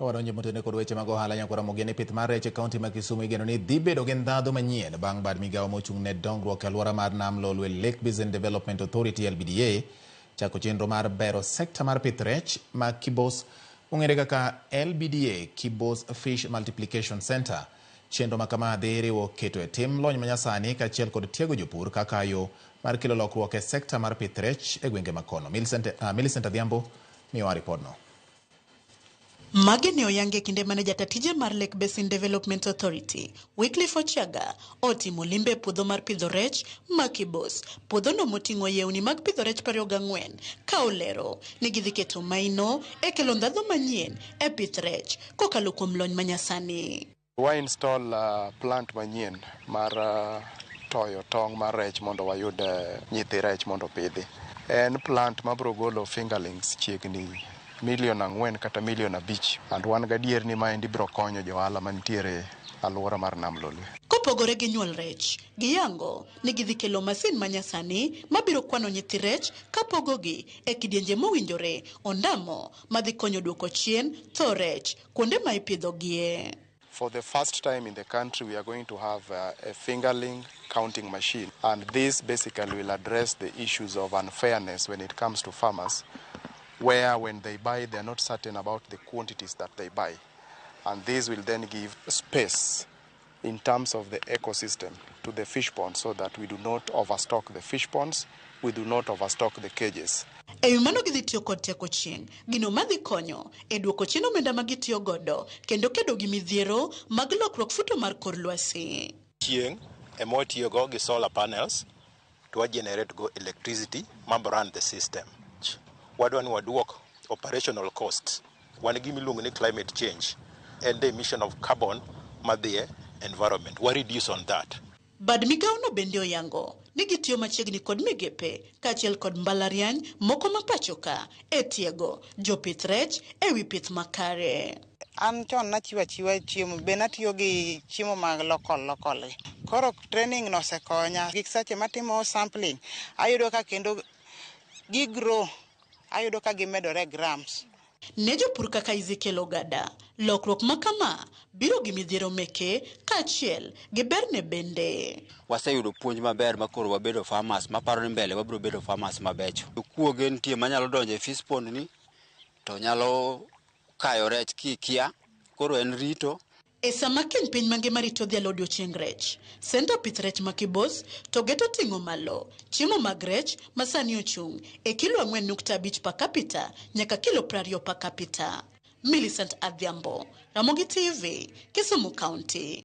Ka wadonjo motene kod weche mag ohala, nyakwara Mogeni, pith mar rech e kaunti ma Kisumu igeno ni dhi bedo gi ndhadhu manyien bang' bad migawo mochung' ne dongruok e alwora mar Nam Lolwe Lake Basin Development Authority LBDA chako chenro mar bero sekta mar pith rech ma Kibos ong'ere kaka LBDA Kibos Fish Multiplication Center. Chenro ma kama dhi riwo keto e tim lony manyasani kaachiel kod tiego jopur kaka yo mar kelo lokruok e sekta mar pith rech e gwenge makono. Millicent Adhiambo miyowa ripodno. Magi ne oyangi e kinde mane jata tije mar Lake Basin Development Authority, Wycliffe Ochiaga, otimo limbe e puodho mar pidho rech ma Kibos. Puodhono moting'o yewni mag pidho rech 24 ka olero ni gidhi keto maino e kelo ndhadhu manyien e pith rech kokalo kuom lony manyasani. Wa install plant manyien mar toyo tong' mar rech mondo wayud nyithi rech mondo opidhi. En plant mabiro golo fingerlings chiegni milion 4 kata milion 5, and wan gadier ni maendi biro konyo jo ohala mantiere alwora mar Nam Lolwe. Kopogore gi nyuol rech, giyango ni gidhi kelo masin manyasani mabiro kwano nyithi rech kapogogi e kidienje mowinjore ondamo madhi konyo duoko chien tho rech kuonde ma ipidhogie. For the first time in the country, we are going to have a fingerling counting machine. And this basically will address the issues of unfairness when it comes to farmers, where when they buy, they are not certain about the quantities that they buy. And this will then give space in terms of the ecosystem to the fish ponds so that we do not overstock the fish ponds, we do not overstock the cages. E wi mano, gidhi tiyo kod teko chieng', gino madhi konyo e duoko chien omenda ma gitiyo godo kendo kedo gi midhiero mag lokruok futo mar kor lwasi. Chieng' ema watiyogo gi solar panels to wa generate go electricity ma run the system. Wadwa ni waduok operational cost. Wan gi gima iluongo ni climate change and the emission of carbon madhi e environment. Wa reduce on that. Bad migawono bende oyango ni gitiyo machiegni kod migepe kaachiel kod mbalariany moko ma pacho ka e tiego jopith rech e wi pith makare. An chon nachiwo achiwa chiemo, be natiyo gi chiemo mag local local gi. Koro training no osekonya. Gik seche matimo sampling, ayudo ka kendo gi grow, ayudo ka gimedore grams. Ne jopur kaka Ezekiel Ogada, lokruok ma kama biro gi midhiero meke kaachiel gi berne bende. Waseyudo puonj maber ma koro wabedo farmers maparo ni mbele wabiro bedo farmers mabecho. Kuoge nitie manyalo donjo e fish pond ni to nyalo kayo rech kikia, koro en rito. E sama keny piny mangima rito dhialo odiochieng rech, senta pith rech ma Kibos to geto ting'o malo chiemo mag rech ma sani ochung' e kilo 4.5 per capita nyaka kilo 20 per capita. Millicent Adhiambo, Ramogi TV, Kisumu County.